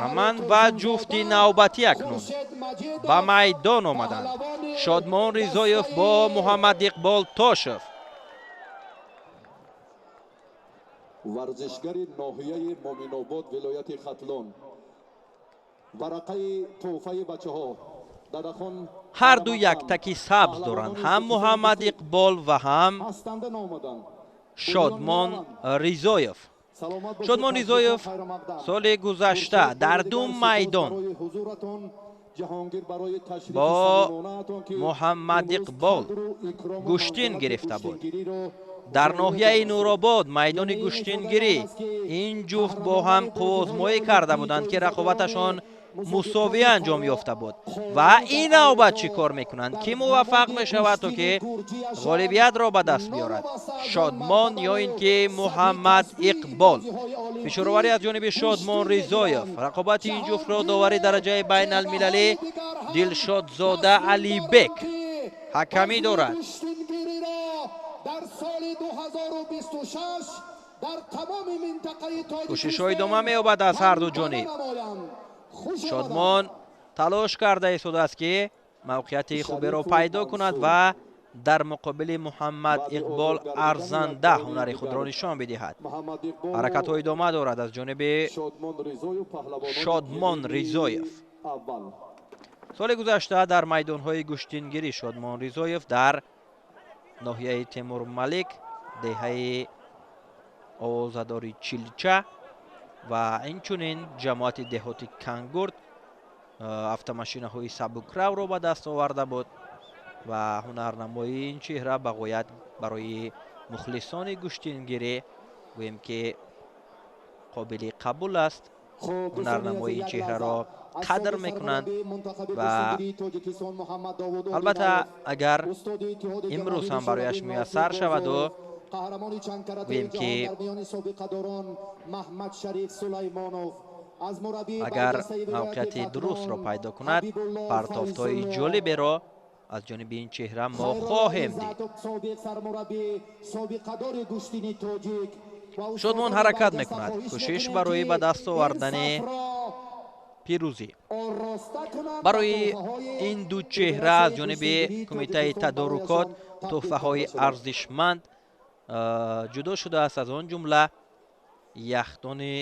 Роман ва ҷуфти навбатӣ акнун ба майдон омаданд. Шодмон Ризоев бо Муҳаммад Иқбол Тошев. Варзишгари ноҳияи Муминобод, вилояти Хатлон. Варақаи тӯҳфаи бачаҳо. Ҳар ду яктаки сабз доранд, ҳам Муҳаммад Иқбол ва ҳам Шодмон Ризоев. Шодмон Ризоев соли гузашта дар ду майдон бо Муҳаммад Иқбол гӯштин гирифта буд. Дар ноҳияи Нуробод, майдони гӯштингирӣ, ин ҷуфт бо ҳам қуввозмоӣ карда буданд, ки рақобаташон мусовӣ анҷом ёфта буд. Ва ин навбат чӣ кор мекунанд? Ки муваффақ мешавад, то ки ғолибиятро ба даст биёрад? Шодмон ё ин ки Муҳаммад Иқбол? Фишороварӣ аз ҷониби Шодмон Ризоев. Рақобати ин ҷуфтро довари дараҷаи байналмилалӣ Дилшодзода Алибек ҳакамӣ дорад. Кӯшишҳо идома меёбад аз ҳар ду ҷониб. Шодмон талош карда истодааст, ки мавқеияти хуберо пайдо кунад ва дар муқобили Муҳаммад Иқбол арзанда ҳунари худро нишон бидиҳад. Ҳаракатҳо идома дорад аз ҷониби Шодмон Ризоев. Соли гузашта дар майдонҳои гӯштингирӣ Шодмон Ризоев дар ноҳияи Темурмалик, деҳаи овозадори Чилча ва инчунин ҷамоати деҳоти Кангурд автомашинаҳои сабукравро ба даст оварда буд ва ҳунарнамоии ин чеҳра ба ғоят барои мухлисони гӯштингирӣ гӯем ки қобили қабул аст. Ҳунарнамоии ин чеҳраро қадр мекунанд ва албатта агар имрӯз ҳам барояш муяссар шаваду гӯем ки агар мавқеияти дурустро пайдо кунад, партофтҳои ҷолиберо аз ҷониби ин чеҳра мо хоҳем дид. Шодмон ҳаракат мекунад, кӯшиш барои ба даст овардани пирӯзӣ. Барои ин ду чеҳра аз ҷониби кумитаи тадорукот тӯҳфаҳои арзишманд ҷудо шудааст, аз он ҷумла яхдони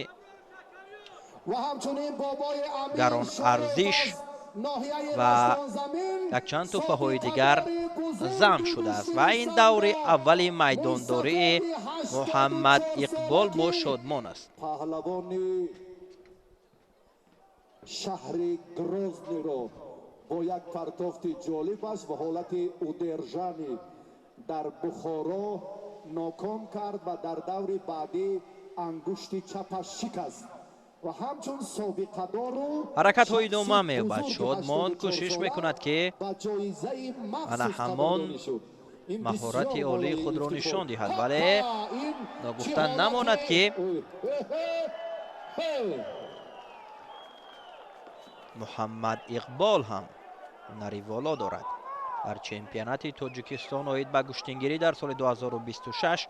гаронарзиш ва якчанд тӯҳфаҳои дигар зам шудааст. Ва ин даври аввали майдондории Муҳаммад Иқбол бо Шодмон аст. Шаҳри Грозниро бо як партофти ҷолибаш ва ҳолати удержани дар Бухоро ноком кард ва дар даври баъдӣ ангушти чапаш шикаст ва ҳамчун собиқадору ҳаракатҳо идома меёбад. Шодмон кӯшиш мекунад, ки ана ҳамон маҳорати олии худро нишон диҳад, вале ногуфта намонад, ки Муҳаммад Иқбол ҳам ҳунари воло дорад. Дар чемпионати Тоҷикистон оид ба гӯштингирӣ дар соли 2026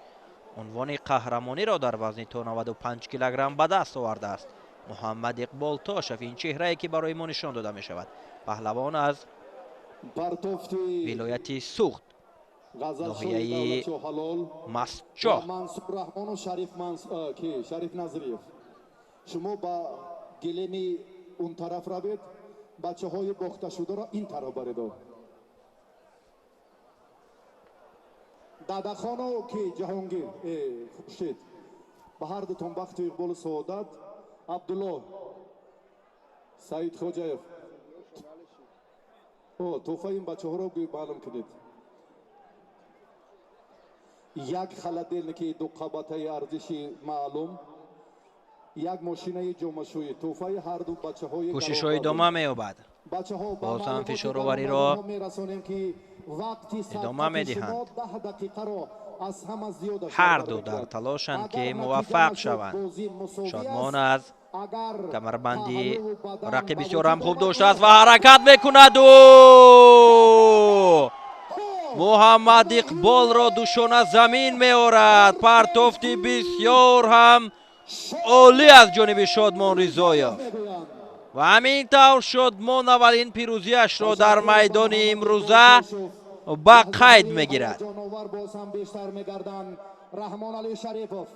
унвони қаҳрамониро дар вазни то 95 килограмм ба даст овардааст. Муҳаммад Иқбол Тошев, ин чеҳрае ки барои мо нишон дода мешавад, паҳлавон аз вилояти Суғд, ноҳияи Мастчоҳ. Мансур Шариф Назриев, шумо ба гилеми он тараф равед, бачаҳои бохташударо ин тараф баред. Дадахону ки Ҷаҳонгир, Хуршед, ба ҳар дутон бахту иқболу саодат. Абдулло Саид Хоҷаев, тӯҳфаи ин бачаҳоро маълум кунед. Як холодильники дуқабатаи арзиши маълум, як мошинаи ҷомашӯӣ, тӯҳфаи ҳар ду бачаҳои. Кӯшишҳо идома меёбад. Боз ҳам фишоровариро идома медиҳанд. Ҳар ду дар талошанд, ки муваффақ шаванд. Шодмон аз камарбанди рақиб бисёр ҳам хуб доштааст ва ҳаракат мекунаду Муҳаммад Иқболро душона замин меорад. Партофти бисёр ҳам Олӣ аз ҷониби Шодмон Ризоев. Ва ҳамин тавр Шодмон аввалин пирӯзиашро дар майдони имрӯза ба қайд мегирад. Ҷоновар боз ҳам бештар мегарданд. Раҳмоналӣ Шарипов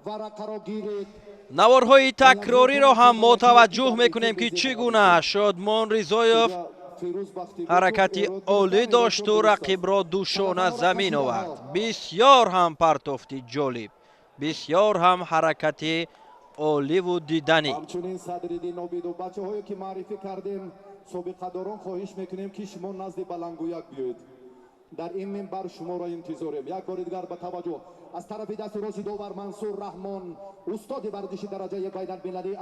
варақаро гирид. Наворҳои такрориро ҳам мо таваҷҷӯҳ мекунем, ки чӣ гуна Шодмон Ризоев ҳаракати олӣ дошту рақибро душона замин овард. Бисёр ҳам партофти ҷолиб, бисёр ҳам ҳаракати оливу диданӣ. Ҳамчунин Садриддин Обидов, бачаҳое ки маърифӣ кардем, собиқадорон, хоҳиш мекунем, ки шумо назди баландгӯяк биёед. Дар ин минбар шуморо интизорем. Як бори дигар ба таваҷҷӯҳ: аз тарафи дасти рости довар Мансур Раҳмон, устоди варзиши дараҷаи байналмилалӣ.